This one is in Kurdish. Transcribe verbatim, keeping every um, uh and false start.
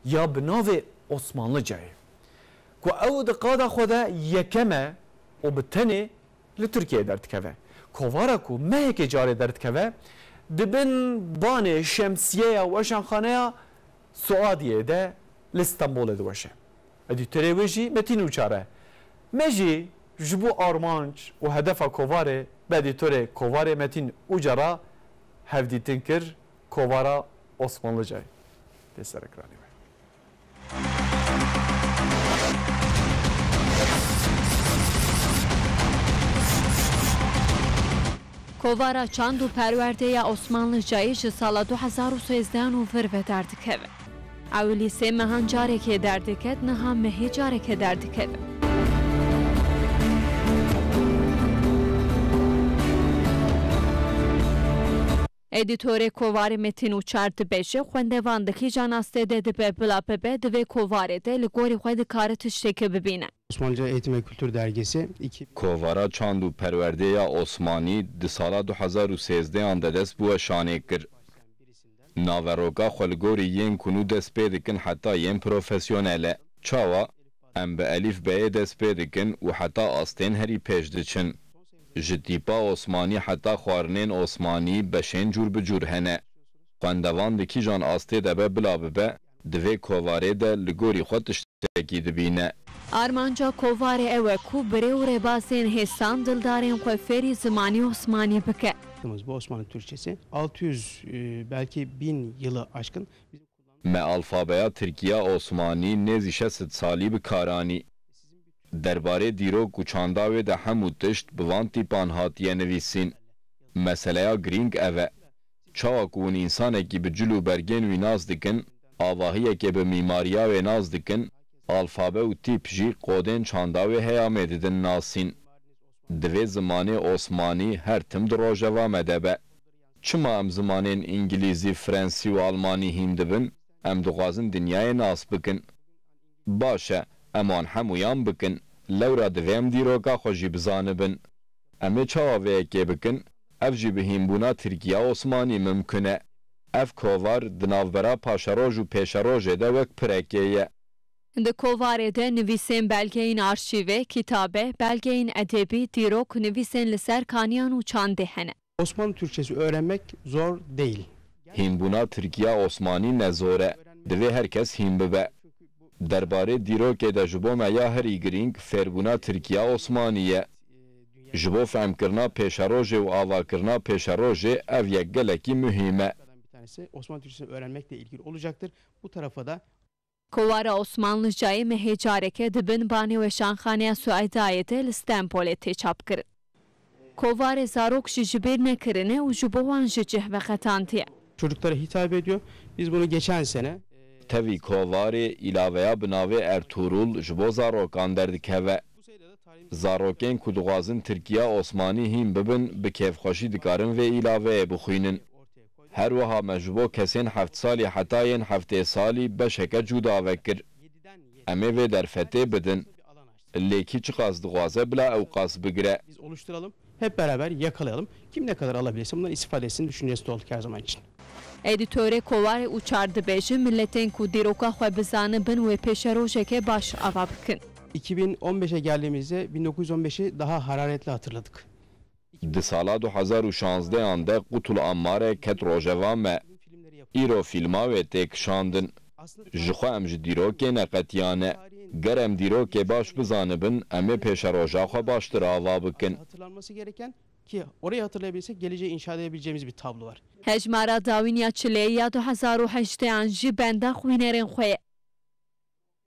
ya bi navê Osmanlıcayê, ku ew di qada xwe de yekem e û bi tenê li Tirkiyeyê derdikeve. Kovara ku mehekê carê derdikeve, di bin banê şemsiyeya weşanxaneya Suadiyê de li Stenbolê diweşe. Edîtorê wê jî Metîn Uçar e. Me jî ji bo armanc û hedefa kovarê bi edîtorê kovarê Metîn Ucara hevdîtin kir, kovara Osmanlıcayê. Tê ser ekranê we. Kovara Çand û Perwerdê ya Osmanlıcayê ji sala du hezar û sêzdeh û vir ve derdikeve. Ew li sê mehan carekê derdiket, niha mehê careke derdikeve. Edîtorê Kovarê Metîn Uçar dibêje, xwendevan di kîjan astê de dibe bila bibe, di vê kovarê de li gorî xwe dikare tiştekî bibîne. Osmanlıca Eğitim ve Kültür Dergisi iki. Kovara Çand û Perwerdê ya Osmanî di sala du hezar û sêzdeh an de dest bi weşanê kir. Naveroka xwe li gorî yên ku nû dest pê dikin heta yên profesyonel e. Çawa? Em bi elîfbeyê dest pê dikin û heta astên herî pêş diçin. Ji tîpa osmanî heta xwarinên osmanî beşên cûr bi cûr hene. Xwendevan di kîjan astê de be bila bibe, di vê kovarê de li gorî xwe tiştekî dibîne. Armanca kovarê ew e ku birê û rêbazên hêsan dildarên xwe fêrî zimanî osmanî bike. Bu Osmanlı Türkçesi altı yüz, e, belki bin yılı aşkın. Me alfabeya tirkî ya osmanî nêzî şeş sed salî bi kar anî. Derbarê dîrok û çanda wê de hemû tişt bi van tîpan hatiye nivîsîn. Meseleya girîng ev e. Çawa ku hûn însanekî bi cil û bergên wî nas dikin, avahiyekê bi mîmariya wê nas dikin, alfabe û tîp jî qodên çanda wê heyamê didin nasîn. Divê zimanê osmanî her tim di rojeva me de be. Çima em zimanên îngilîzî, frensî û almanî hîn dibin? Em dixwazin dinyayê nas bikin. Baş e, em wan hemûyan bikin. Lewra divê em dîroka xwe jî bizanibin. Em ê çawa vê yekê bikin? Ev jî bi hînbûna tirkî ya osmanî mimkun e. Ev kovar di navbera paşeroj û pêşerojê de wek pirekê ye. Di kovarê de nivîsên belgeyên arşîvê, kitabe, belgeyên edebî, dîrok, nivîsên li ser kaniyan û çandê hene. Osmanlı Türkçesi öğrenmek zor değil. Hînbûna tirkî ya osmanî ne zor e. Divê her kes hîn bibe. Derbarê dîrokê de ji bo me ya herî girîng fêrbûna tirkî ya osmanî ye. Ji bo fehmkirina pêşerojê û avakirina pêşerojê ev yek gelekî muhîm e. Osmanlı Türkçesini öğrenmekle ilgili olacaktır. Bu tarafa da Kovara Osmanlıcayê mehê careke di bin banê weşanxaneya Suedayê de li Stenbolê tê çapkirin. Kovarê zarok jî ji bîr nekirine û ji bo wan ji cih veqetandiye. Çocuklara hitap ediyor. Biz bunu geçen sene Tevî kovarê îlaveya bi navê Ertuğrul ji bo zarokan derdikeve. Zarokên ku dixwazin tirkî ya osmanî hîn bibin, bi kêfxweşî dikarin vê îlaveyê bixwînin. Her wiha me ji bo kesên heft salî heta yên heftê salî beşeke cuda vekir. Em ê vê derfetê bidin. Lê kî çiqas dixwaze bila ewqas bigire. Biz oluşturalım, hep beraber yakalayalım. Kim ne kadar alabilirse bundan istifade etsin düşüncesinde olduk her zaman için. Edîtorê Kovarê Uçar dibêje, miletên ku dîroka xwe bizanibin wê pêşerojeke baş ava bikin. iki bin on beşe geldiğimizde bin dokuz yüz on beşi daha hararetli hatırladık. Di sala du hezar û şazdeh an de Qutul Ammare ket rojeva me. Îro fîlma wê tê kişandin. Ji xwe em ji dîrokê neqetiyane. Ger em dîrokê baş bizanibin, em ê pêşeroja xwe baştir ava bikin. Hatırlanması gereken ki orayı hatırlayabilsek geleceği inşa edebileceğimiz bir tablo var. Hejmara dawîn ya çileyê ya du hezar û hejdeh an jî benda xwînerên xwe ye.